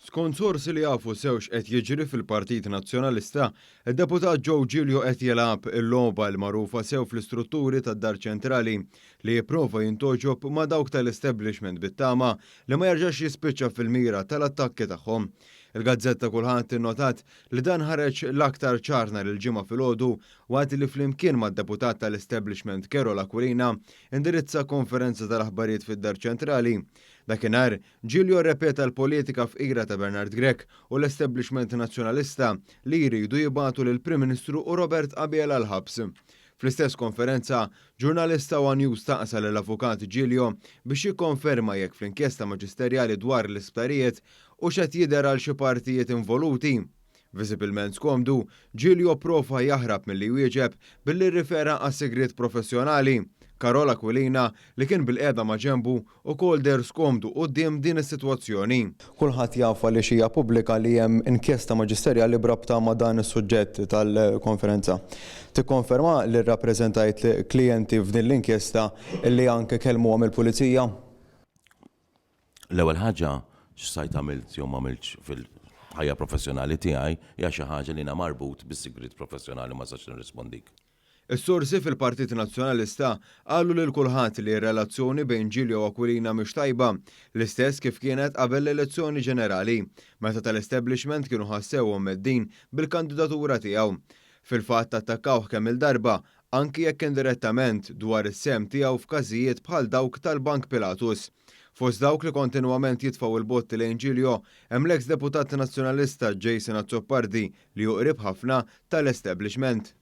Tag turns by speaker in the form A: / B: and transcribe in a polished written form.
A: Skont sorsi li jafu sew x'qed jiġri fil-Partit Nazzjonalista, id-Deputat Joe Giglio qed jilgħab il-logħba l-magħrufa sew fl-istrutturi tad-Dar Ċentrali li jipprova jintgħoġob ma' dawk tal-establishment bit-tama li ma jerġax jispiċċa fil-mira tal-attakki tagħhom. Il-gazzetta Kulħadd innotat li dan ħareġ l-aktar ċar nhar il-Ġimgħa filgħodu waqt li flimkien mad-Deputat tal-establishment Karol Aquilina indirizza konferenza tal-aħbarijiet fid-Dar Ċentrali. Dakinhar, Giglio rrepeta l-politika fqira ta' Bernard Grech u l-establishment Nazzjonalista li jridu jibagħtu lill-Prim Ministru u Robert Abela l-ħabs. Fl-istess konferenza, ġurnalista One News staqsa lill-Avukat Giglio biex jikkonferma jekk fl-inkjesta maġisterjali dwar l-isptarijiet hux qed jidher għal xi partijiet involuti. Viżibilment skomdu, Giglio pprova jaħrab milli jwieġeb billi rrifera għas-sigriet professjonali. Karol Aquilina, li kien bilqiegħda maġenbu, ukoll deher skomdu quddiem din is-sitwazzjoni. Kulħadd jaf għaliex hija pubblika li hemm inkjesta maġisterjali b'rabta ma' dan is-suġġett tal-konferenza. Tikkonferma li rrappreżentajt klijenti f'din l-inkjesta li anke kellmuhom il-Pulizija?
B: L-ewwel ħaġa, x'sajt għamilt jew m'għamiltx fil-ħajja professjonali tiegħi hija xi ħaġa li jiena marbut bis-sigriet professjonali u ma nistax nirrispondik.
A: Is-sorsi fil-Partit Nazzjonalista qalu lil Kulħadd li r-relazzjoni bejn Giglio u Aquilina mhix tajba, l-istess kif kienet qabel l-elezzjoni ġenerali, meta tal-establishment kienu ħassewhom mheddin bil-kandidatura tiegħu. Fil-fatt attakkawh kemm-il darba, anki jekk indirettament, dwar is-sehem tiegħu f'każijiet bħal dawk tal-Bank Pilatus. Fost dawk li kontinwament jitfgħu l-botti lejn Giglio hemm l-eks deputat Nazzjonalista Jason Azzopardi li hu qrib ħafna tal-establishment.